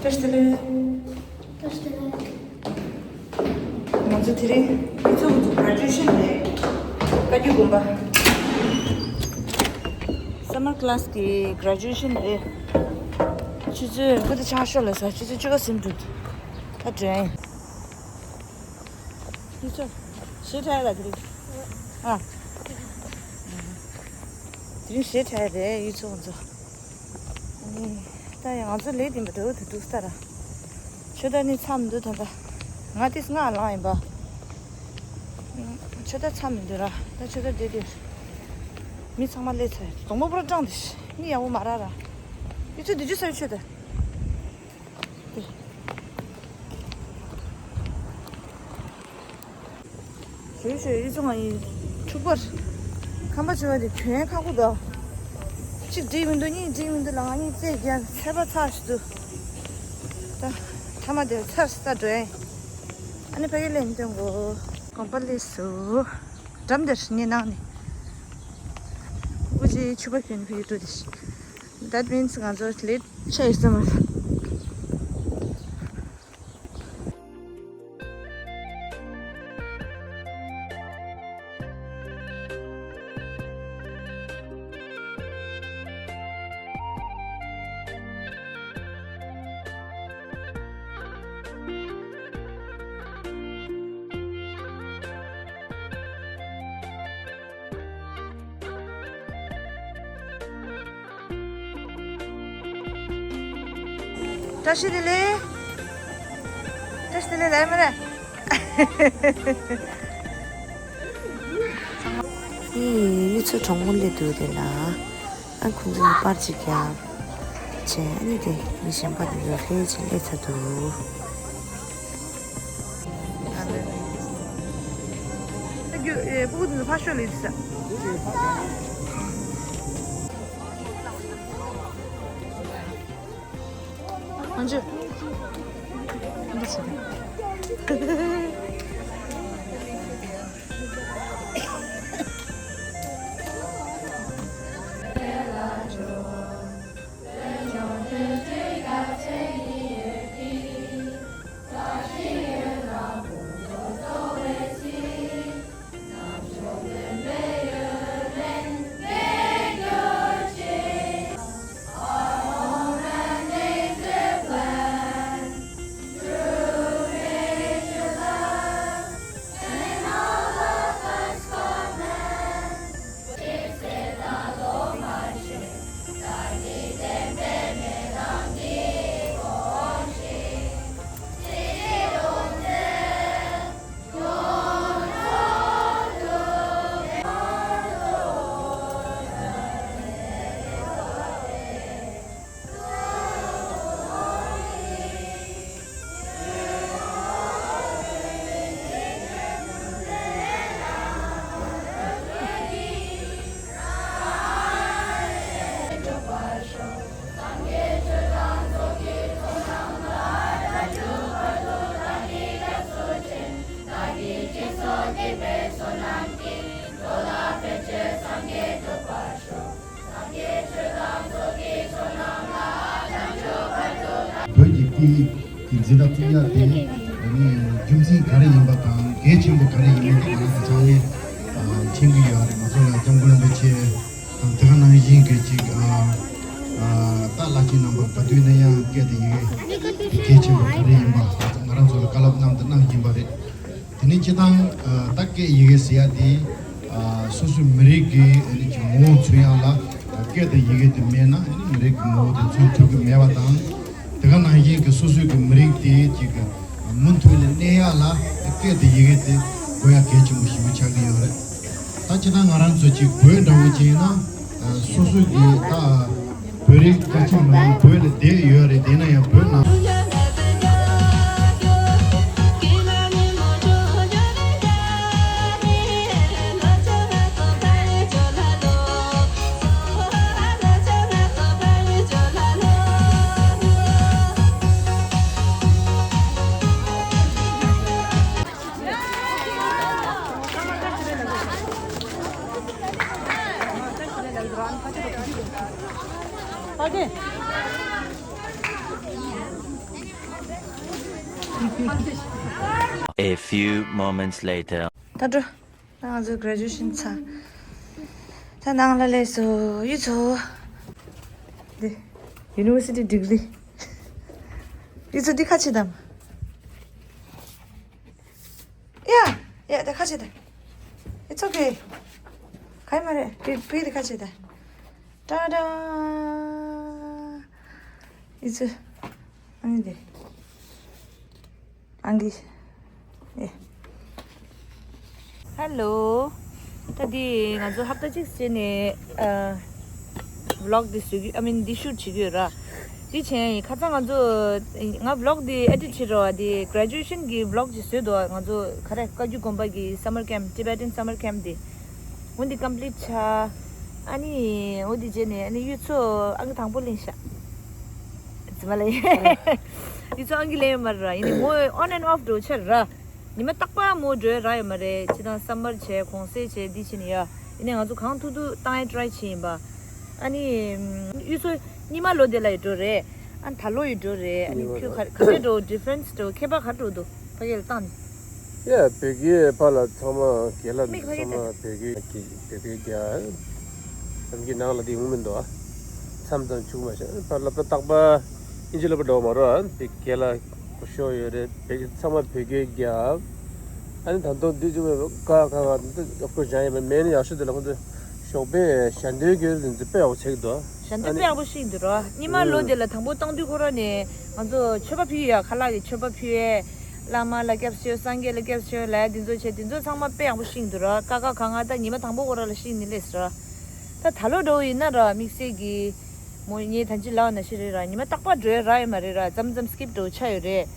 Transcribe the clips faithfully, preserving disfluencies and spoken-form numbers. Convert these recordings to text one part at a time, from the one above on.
བཀྲ་ཤིས་བདེ་ལེགས། བཀྲ་ཤིས་བདེ་ལེགས། ང་ཚོ་དེ་རིང་ཡུལ་ཚོ་ང་ཚོ་གྲ་ཇུ་ཨེ་ཤན་རེད། བཀའ་བརྒྱུད་དགོན་པ། སམ་མར་ཀི་ལ་སི་གི་གྲ་ཇུ་ཨེ་ཤན་རེད། ཆུ་ཚོད་ཁ་ད་ཆང་ཤོ་ལ་ས་ཆུ་ཚོད་བཅུ་པ་ཟིན་འདུག་ད་དྲན། ཡུལ་ཚོ་ཞེ་དྲག་ཡ་ལ་དེ་རིང་། ཨ། དེ་རིང་ཞེ་དྲག་ཡ་རེད་ཡུལ་ཚོ་ང་ཚོ། ཨ་ནི། ད་ཡང་ང་ཚོ་ལས་དེ་འདྲ་འདུག་ད་ར། ཆོས་ད་ནི་མཚམས་འདུག་ད་ད། ང་ཏིས་ང་ལངས་ཡིན་པ། ཆོས་ད་མཚམས་མི་འདུག་ར། ད་ཆོས་ད་བསྡད་དེ། མི་ཚང་མ་སླེབས་ཚར། གདོང་པ་པུ་ར་སྐྲངས་ཏེ། མི་ཡག་པོ་མ་རག་ར། ཡུལ་ཚོ་འདི་ཆུ་ས་ཡི་ཆོས་ད། ཞུ་ཞུ་ཡི་ཚོ་ང་ཡི་འཁྲུག་པར། ཁམས་པ་བྱེད་པ་དེ་གྱོན་ཁག་པོ་འདུག་གཅིག་འགྲིག་མི་འདུག་གཉིས་འགྲིག་མི་འདུག་ལ་ང་གཉིས་རྩེད་རྒྱག་ཚད་པ་ཚ་ཞིག་འདུག་ད་ཐ་མ་དེར་ཚར་ས་འགྲོ་ཡ་ཡིན། ཨ་ནི་ཕ་གི་ལན་སྟོན་གོ་དགོན་པ་སླེབས་སོ། འགྲམ་དེར་ངའི་ནང་ནས། ཨུ་ཅེ་ཕྱུ་པ་གྱོན་ཕ་གི་འགྲོ་དེ། That means ང་ཚོ་ལེ་ཊི་ཆགས་ཡོད་ས་མ་རེད། བཀྲ་ཤིས་བདེ་ལེགས། བཀྲ་ཤིས་བདེ་ལེགས་ལབ་མ་རེད། ཨི་ཡུལ་ཚོ་གྲོང་མོ་སླེབས་འདུག་དེ་ལ། ཨ་ཁོང་ཚོ་ནི་པར་ཅིག་རྒྱབ། བྱས་ཨ་ནི་དེ་མི་གཞན་པ་དེ་ཚོ་ཕལ་ཆེར་སླེབས་ཚར་འདུག་ཨ་རྒྱུ་ཨེ་སྤུ་གུ་དེ་ཚོ་ཕར་ཤོག་ལ་ཡིན་ས། ང་ཚོས་འདི་བྱེད། བོད་ཀྱི་སྐད་ཡིག་གི་འཛིན་གྲྭ་བཙུགས་ཡག་དེ་ནི་རྒྱུ་མཚན་ག་རེ་ཡིན་པ་དང་གལ་ཆེན་པོ་ག་རེ་ཡིན་མིན་དེ་ང་རང་ཚོ་ཚང་མས་མཁྱེན་གྱི་ཡོད་རེད། ང་ཚོ་ལ་སྐྱབས་མགོན་རིན་པོ་ཆེ་དང་དེ་ག་ནང་བཞིན་གྱི་ཅིག་ད་བླ་ཆེན་རྣམ་པ་ག་དུས་ན་ཡང་སྐད་དེ་ཡི་གེ་དེ་གལ་ཆེན་པོ་ག་རེ་ཡིན་པ་ང་རང་ཚོ་ལ་བཀའ་སློབ་གནང་དང་གནང་བཞིན་པ་རེད། དེ་ནས་སྤྱིར་བཏང་ད་སྐད་ཡི་གེ་ཟེར་ཡ་དེ་སོ་སོའི་མི་རིགས་ཀྱི་ངོ་བོ་མཚོན་ཡ་ལ་སྐད་དང་ཡི་གེ་དེ་མེད་ན་མི་རིགས་ཀྱི་ངོ་བོ་དེ་མཚོན་ཐུབ་ཀྱི་མེད་པ་དང་། དེ་ག་ནང་བཞིན་གྱི་སོ་སོའི་གི་མི་རིགས་དེ་ཅིག་གི་མུ་མཐུད་ནས་གནས་ཡ་ལ་སྐད་དང་ཡི་གེ་དེ་དགོས་ཡ་གལ་ཆེན་པོ་ཞེ་པོ་ཆགས་ཀྱི་ཡོད་རེད། ད་སྤྱིར་བཏང་ང་རང་ཚོ་ཅིག་བོད་འདྲ་བོ་ཅིག་ཡིན་ན་སོ་སོའི་གི་ད། བོད་རིགས་རྒྱ་ཆེ་མི་མང་བོད་ལ་བསྡད་ཡོད་རེད། དེ་ན་ཡང་བོད་ནང་ A few moments later. ད་འགྲོ། ད་ང་ཚོ་graduation་ཚར། ད་ནང་ལ་སླེབས་སོང་། ཡུལ་ཚོ། འདི་university degree། ཡུལ་ཚོ་འདི་ཁ་ཕྱེ་དང་། ཡ། ཡ་ད་ཁ་ཕྱེ་དང་། It's okay. ག་ཡི་མ་རེད། བི་བི་འདི་ཁ་ཕྱེ་དང་། ཏ་ཏ། ཡུལ་ཚོ། ཨ་ནི་འདི། ཨང་ཀི། ཨེ། Hello. ད་འདི་ང་ཚོ་ཧབ་ཏ་གཅིག་རྗེས་ནས་ཨ་vlog་འདི་བཟོ་གི། I mean་འདི་shoot་བྱེད་ཀྱི་ཡོད་ར། འདི་བྱས་ཡིན་ཁ་སང་ང་ཚོ་ང་vlog་འདི་edit་བྱེད་རོགས། འདི་graduation་གི་vlog་ཅིག་བཟོས་འདུག་ང་ཚོ་ག་རེ་བཀའ་བརྒྱུད་དགོན་པ་གི་summer camp Tibetan summer camp་འདི། འོ་འདི་complete་ཆགས། ཨ་ནི་འོ་འདི་རྗེས་ནས་ཨ་ནི་ཡུལ་ཚོ་ཨང་ཀི་དང་པོ་ལེན་ཤག་རྫུན་མ་ལེན། ཡུལ་ཚོ་ཨང་ཀི་ལེན་ཡོད་མ་རེད་ར། ཡིན་ནའི་མོ་on and off་འགྲོ་ཆ་ར། ཉི་མ་རྟག་པར་མོ་འགྲོ་རག་ཡོད་མ་རེད། སྤྱིར་བཏང་summer་བྱས་གུང་སེང་བྱས་འདི་བྱས་ནས་ཡ། ཡིན་ནའི་ང་ཚོ་གང་ཐུབ་ཐུབ་བཏང་ཡ་try་བྱས་ཡིན་པ། ཨ་ནི་ཡུལ་ཚོ་སྔོན་མ་ལོ་དེ་ལ་ཡི་འགྲོ་རེད། ཨ་ནི་ད་ལོ་ཡི་འགྲོ་རེད། ཨ་ནི་ཁྱོད་ག་ག་འདྲ་འགྲོ་difference་འགྲོ་ཁྱད་པར་ག་འགྲོ་འདུག་ཕ་གི་ལ་བཏང་ནས། ཡ་བོད་སྐད་ཕར་ལ་ཚང་མ་རྒན་ལགས་མིག་ཕ་གི་ཚང་མ་བོད་སྐད་ཀྱི་བོད་སྐད་རྒྱག་ནམ་གྱི་ནང་ལ་དེ་ངུ་མི་འདུག་མཚམས་མཚམས་བྱུག་མ་བྱུང་ཕར་སློབ་གྲྭ་རྟག་པར་ཨིན་ཇི་སློབ་གྲྭ་འགྲོ་མ་རོགས་བོད་སྐད་ལ་གོ་ཤོག་ཡོད་རེད། བོད་སྐད་ཚང་མ་བོད་སྐད་རྒྱག་ཨ་ནི་ད་དུང་འདི་ཅུ་བའི་ཀ་ཁ་ཁ་འདི་ཨོ་ཁོ་བཞག་ཡིན་པ་མེད་ནི་ཡག་ཤོས་དེ་ལ་ཁོ་ཚོས་ཞོགས་པའི་ཞལ་འདོན་གྱི་འདི་ཚོ་དཔེ་ཡག་པོ་བྱེད་ཀྱི་འདུག་ཞལ་ཨ་འདོན་དཔེ་ནི་ཡག་པོ་ཤེས་ཀྱི་འདུག་ར། སྔོན་མ་ལོ་དེ་ལ་དང་པོ་བཏང་དུས་ཁོ་རང་ནས་ང་ཚོ་མཆོད་པ་ཕུལ་ཡ་ཁ་ལག་གི་མཆོད་པ་ཕུལ་ཡས། བླ་མ་ལ་སྐྱབས་བཅོལ་སངས་རྒྱས་ལ་སྐྱབས་བཅོལ་ལ་འདི་ཚོ་བྱས་འདི་ཚོ་ཚང་མ་དཔེ་ཡག་པོ་ཤེས་ཀྱི་འདུག་ར། ཀ་ཁ་ག་ང་ད་ཉི་མ་དང་པོ་ཁོ་རང་ལ་ཤེས་ནི་ལས་ར། ད་ད་ལོ་འགྲོ་ཡིན་ན་ར་དམིགས་བསལ་གྱི་མོ་ངས་ད་ཅི་ལབ་ན་ཤི་རེད་ར། ཉི་མ་རྟག་པར་འགྲོ་ཡ་རག་ཡོད་མ་རེད་ར། མཚམས་མཚམས་skip་འགྲོ་ཆགས་ཡོད་རེད།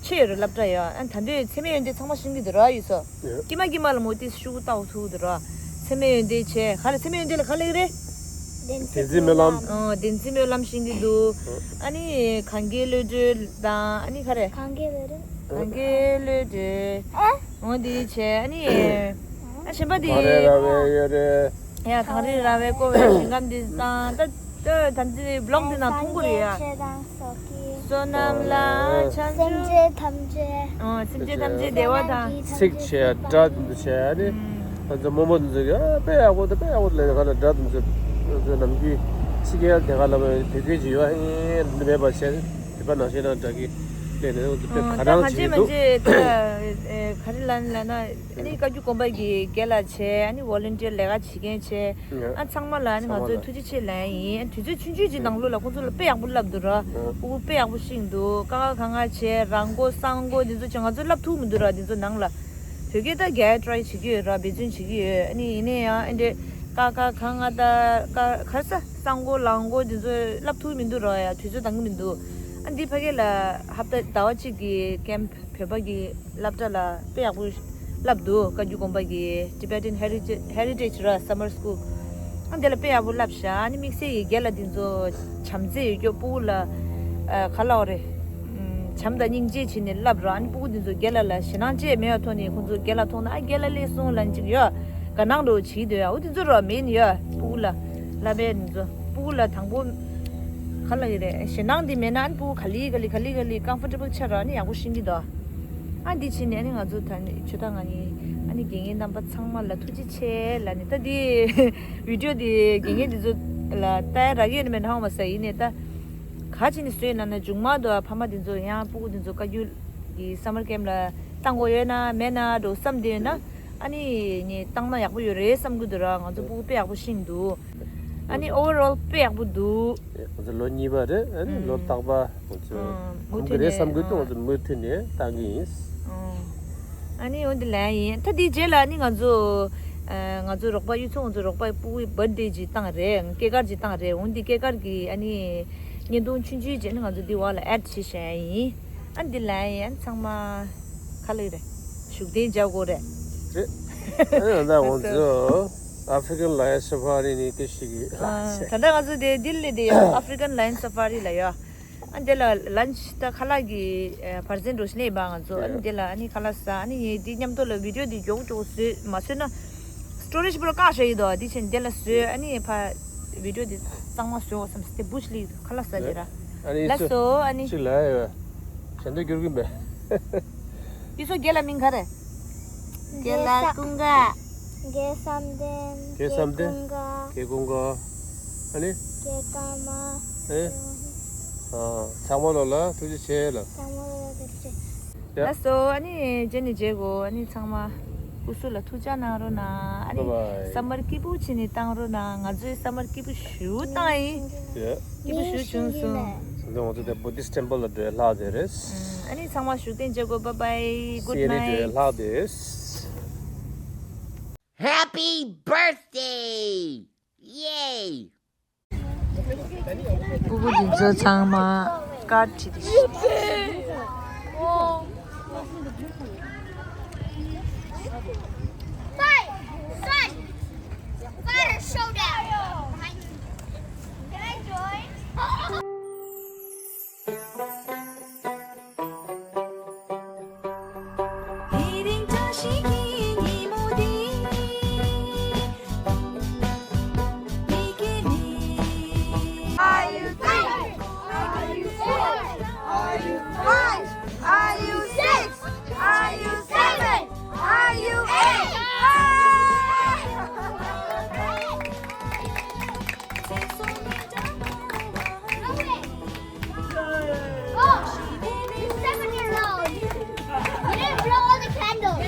ཆེ་ཡོད་རེད་སློབ་གྲྭ་ཡ། ཨ་ད་འདོད་ཚད་མེད་ཡོན་ཏན་ཚང་མ་ཤེས་ཀྱི་འདུག་ར་ཡོད་ས། ཀྱི་མ་ཀྱི་མ་ལ་མོ་ཏིས་ཤུ་ཏའོ་ཐུག་འདུག་ར། ཚད་མེད་ཡོན་ཏན་བྱས་ག་ལ་ཚད་མེད་ཡོན་ཏན་ལ་ག་ལ་ཡོད་རེད། བདེན་ཚིག་སྨོན་ལམ། ཨོ་བདེན་ཚིག་སྨོན་ལམ་ཤེས་ཀྱི་འདུག་ཨ་ནི་གང་གའི་བློ་གྲོས་དང་ཨ་ནི་ག་རེ། གང་གའི་བློ་གྲོས། གང་གའི་བློ་གྲོས། ཨ། འོ་འདི་བྱས་ཨ་ནི། ཨ་གཞན་པ་འདི། གངས་རི་ར་བས་ཡོད་རེད། ཡ་གངས་རི་ར་བས་བསྐོར་བའི་ཞིང་ཁམས་འདི་དང་ད་ད་ད་འདི་vlog་འདི་ནང་མཐོང་གི་རེད་ཡ། བསོད་ནམས་ལ་བྱང་ཆུབ། སེམས་ཅན་ཐམས་ཅད། ཨོ་སེམས་ཅན་ཐམས་ཅད་བདེ་བ་དང་། ཚིག་བྱས་སྒྲ་དེ་ཚོ་བྱས་ཨ་ནི། ང་ཚོ་རྨོ་མོ་དེ་ཚོ་གིས་ཨ་དཔེ་ཡག་པོ་འདུག་དཔེ་ཡག་པོ་འདུག་ལབ་ནས་ག་ལ་སྒྲ་དེ་ཚོ་ང་ཚོ་ནམ་རྒྱུན་ཕྱི་རྒྱལ་དེ་ག་ལ་བོད་སྐད་ཅིག་ཡོད་ཨེ་འདི་མེད་པ་བྱས་དེ་པ་ནང་བཞིན་ན་སྒྲ་གི་ལས་ནས་ང་ཚོ་དཔེ་ག་རང་བྱེད་འདུག་ད་ག་རེ་ལབ་ན་ཨ་ནི་བཀའ་བརྒྱུད་དགོན་པ་གི་དགེ་ལགས་བྱས་ཨ་ནི་volunteer་ལས་ཀ་བྱེད་མཁན་བྱས། ཨ་ཚང་མ་ལ་ཨ་ནི་ང་ཚོས་ཐུགས་རྗེ་ཆེ་ལབ་ཡིན། དུས་ཚོད་ཆུང་ཆུང་ཅིག་ནང་ལོགས་ལ་ཁོང་ཚོ་ལ་དཔེ་ཡག་པོ་བསླབ་འདུག་ར། ཕྲུ་གུ་དཔེ་ཡག་པོ་ཤེས་འདུག་ཀ་ཁ་ག་ང་བྱས་རང་མགོ་གསང་མགོ་འདི་ཚོ་བྱས་ང་ཚོ་བསླབ་ཐུབ་མི་འདུག་ར། འདི་ཚོ་ནང་ལ་བོད་སྐད་ད་རྒྱག་try་བྱེད་ཀྱི་ཡོད་ར། འབད་བརྩོན་བྱེད་ཀྱི་ཡོད། ཨ་ནི་ཡིན་ནའི་ཡང་ཨེ་འདྲས་ཀ་ཁ་ག་ང་ད་ཀ་ག་རེ་ཟ་གསང་མགོ་ལང་མགོ་འདི་ཚོ་བསླབ་ཐུབ་མི་འདུག་ར། ཡ་དུས་ཚོད་འདང་གི་མི་འདུག་ཨ་འདི་ཕ་གི་ལ་ཧབ་ཏ་ཟླ་བ་གཅིག་གི་camp་བོད་པ་གི་སློབ་གྲྭ་ལ་དཔེ་ཡག་པོ་བསླབ་འདུག་བཀའ་བརྒྱུད་དགོན་པ་གི་Tibetan Heritage Heritage་ར་summer school། ཨ་འདི་ལ་དཔེ་ཡག་པོ་བསླབ་ཤག་ཨ་ནི་དམིགས་བསལ་གྱི་རྒན་ལགས་འདི་ཚོ་བྱམས་བརྩེ་ཡོད་སྐྱོ་ཕྲུ་གུ་ལ་ཨ་ག་ལབ་དགོས་རེད། ཨམ་བྱམས་དང་སྙིང་རྗེ་བྱས་ནས་བསླབ་ར། ཨ་ནི་ཕྲུ་གུ་འདི་ཚོ་རྒན་ལགས་ལ་ཞེད་སྣང་ཅིག་མེད་པའི་ཐོག་ནས་ཁོང་ཚོ་རྒན་ལགས་མཐོང་ན་ཨ་རྒན་ལགས་སླེབས་སོང་ལབ་ཅིག་ཡོད། དགའ་སྣང་འདྲ་བོ་བྱེད་ཀྱི་འདུག་ཡ། འོ་འདི་ཚོ་ར་མེན་ཡོད་ཕྲུ་གུ་ལ་བསླབ་པའི་འདི་ཚོ་ཕྲུ་གུ་ལ་དང་པོ་ག་ལབ་ཀྱི་རེད། ཞེད་སྣང་འདི་མེད་ན་ཨ་ནི་ཕྲུ་གུ་ག་ལེ་ག་ལེ་ག་ལེ་ག་ལེ་comfortable་ཆགས་ར། ཨ་ནི་ཡག་པོ་ཤེས་ཀྱི་འདུག་ཨ་འདི་བྱས་ནས་ཨ་ནི་ང་ཚོ་ད་ནི་ཆོས་ད་ང་ནི་ཨ་ནི་དགེ་རྒན་རྣམ་པ་ཚང་མ་ལ་ཐུགས་རྗེ་ཆེ་ལབ་ནས། ད་འདི་video་འདི་དགེ་རྒན་འདི་ཚོ་ལ་ལྟ་ཡ་རག་གི་ཡོད་ན་མེད་ན་ཧ་གོ་མ་སོང་། ཡིན་ནའི་ད་ག་བྱས་ནས་བཟོས་ཡིན་ན་ན་མཇུག་མ་དུ་ཕ་མ་འདི་ཚོ་ཡང་ཕྲུ་གུ་འདི་ཚོ་བཀའ་བརྒྱུད་ཀྱི་summer camp་ལ་བཏང་དགོས་ཡོད་ན་མེད་ན་འགྲོ་བསམ་བསྡད་ཡོད་ན་ཨ་ནི་ངས་བཏང་ན་ཡག་པོ་ཡོད་རེད་བསམ་གྱི་འདུག་ར། ང་ཚོ་ཕྲུ་གུ་དཔེ་ཡག་པོ་ཤེས་ཀྱི་འདུག་ཨ་ནི་overall་དཔེ་ཡག་པོ་འདུག་ང་ཚོ་ལོ་གཉིས་པ་རེད། ཨ་ནི་ལོ་ཨུམ། རྟག་པར་ང་ཚོ་ཨུམ། མུ་གོམས་མཐུད་ཀྱི་རེད་ནས་བསམ་གྱི་འདུག་ཨ། ང་ཚོ་མུ་མཐུད་ནས་བཏང་གི་ཡིན། ཨུམ། ཨ་ནི་འོ་འདི་ལན་ཡིན། ད་འདིའི་རྗེས་ལ་ཨ་ནི་ང་ཚོ་ཨ་ང་ཚོ་རོགས་པ་གཡུ་མཚོ་ང་ཚོ་རོགས་པ་ཕྲུ་གུའི་birthday་ཅིག་བཏང་རེད། སྐྱེས་སྐར་ཅིག་བཏང་རེད། འོ་འདི་སྐྱེས་སྐར་གྱི་ཨ་ནི་བརྙན་ཐུང་ཆུང་ཆུང་ཅིག་ཨ་ནི་ང་ཚོ་འདི་བར་ལ་add་བྱེད་བཞག་ཡིན། ཨ་འདི་ལན་ཡིན། ཨ་ཚང་མ་ག་ལེ་རེད། བཞུགས་གདན་འཇགས་དགོས་རེད། རེད། ཨ་ནི་ད་ང་ཚོ་African Lion Safari་ནི་སྐད་ཤིག་གི་ཨ་ད་ལྟ་ང་ཚོ་དེ་ལྡི་ལི་དེ་ཡོད། African Lion Safari་ལ་ཡོད། ཨ་འདི་ལ་lunch་ད་ཁ་ལག་གི་ཨ་བར་ཟན་འགྲོ་ཞིག་ནས་ཡིན་པ་ང་ཚོ། ཨ་ནི་འདི་ལ་ཨ་ནི་ཁ་ལག་ཟ། ཨ་ནི་ངས་འདི་མཉམ་དུ་ལ་video་འདི་མགྱོགས་མགྱོགས་བཟོས་མ་བཟོས་ན་storage་པོ་ལ་བཀག་བཞག་ཡོད་དོ། འདི་བྱས་འདི་ལ་བཟོས། ཨ་ནི་ཕ་video་འདི་གཙང་མ་བཟོས་བསམ་སྟེ་བུ་ཤི་ལི་ཁ་ལག་ཟ་གི་ར། ཨ་ནི་ལགས་སོ། ཨ་ནི་ཅིག་ལ་ཡོད་ཞལ་འདོན་སྐྱོར་གི་མེད། དེ་ཚོ་དགེ་ལ་མིང་ག་རེ། དགེ་ལ་ཀུན་དགའ། དགེ་བསམ་གཏན། དགེ་བསམ་གཏན། དགེ་ཀུན་དགའ། དགེ་ཀུན་དགའ། ཨ་ནི། དགེ་ཀརྨ། ཨེ། ཨ། ཚང་མ་ལོ་ལ་ཐུགས་རྗེ་ཆེ་ལ། ཚང་མ་ལོ་ལ་ཐུགས་རྗེ་ཆེ། ཡ། ལགས་སོ། ཨ་ནི་རྗེས་ནས་མཇལ་གོ། ཨ་ནི་ཚང་མ་སྐུ་གཟུགས་ལ་ཐུགས་ཅག་གནང་རོགས་གནང་། ཨ་ནི། བྷའི་བྷའི། ས་མར་སྐྱིད་པོ་བྱས་ནས་བཏང་རོགས་གནང་། ང་ཚོས་ས་མར་སྐྱིད་པོ་ཞེ་པོ་བཏང་ཡིན། ཡ། སྐྱིད་པོ་ཞེ་པོ་བྱུང་སོང་། ད་ང་ཚོ་དེ་Buddhist temple ལ་འགྲོ་ཡ་ལྷག་བསྡད་རེད། ཨ་ནི་ཚང་མ་བཞུགས་གདན་འཇགས་དགོས། བྷའི་བྷའི། Good night. སི་ཨེན་ཨེ་འགྲོ་ཡ་ལྷག་བསྡད། Happy birthday! Yay! ཕྲུ་གུ་འདི་ཚོ་ཚང་མ་ཀར་བྲིས་ཏེ། Fight! Fight! Fighter showdown! Can I join? དེ་རིང་བཀྲ་ཤིས་ཀྱི་ཉིན་མོ་འདི། མི་དགེ་ལས། Are you three? Are you four? Are you five? Are you six? Are you seven? Are you eight? Oh, you seven-year-old. You didn't blow all the candles.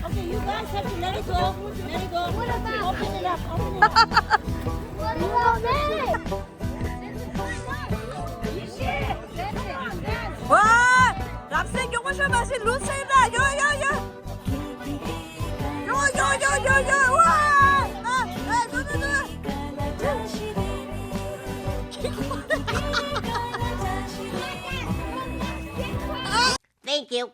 Okay, you guys have to let it go. Let it go. Open it up. Open it up. ཝ། རབ་གསལ་མགྱོགས་པོ་ཤོད། མ་གཞི་ལུས་སེམས་ར། ཡོ་ཡོ་ཡོ། ཡོ་ཡོ་ཡོ་ཡོ་ཡོ། ཝ། ཨ། ཨ། ཟོ་ཟོ་ཟོ། Thank you.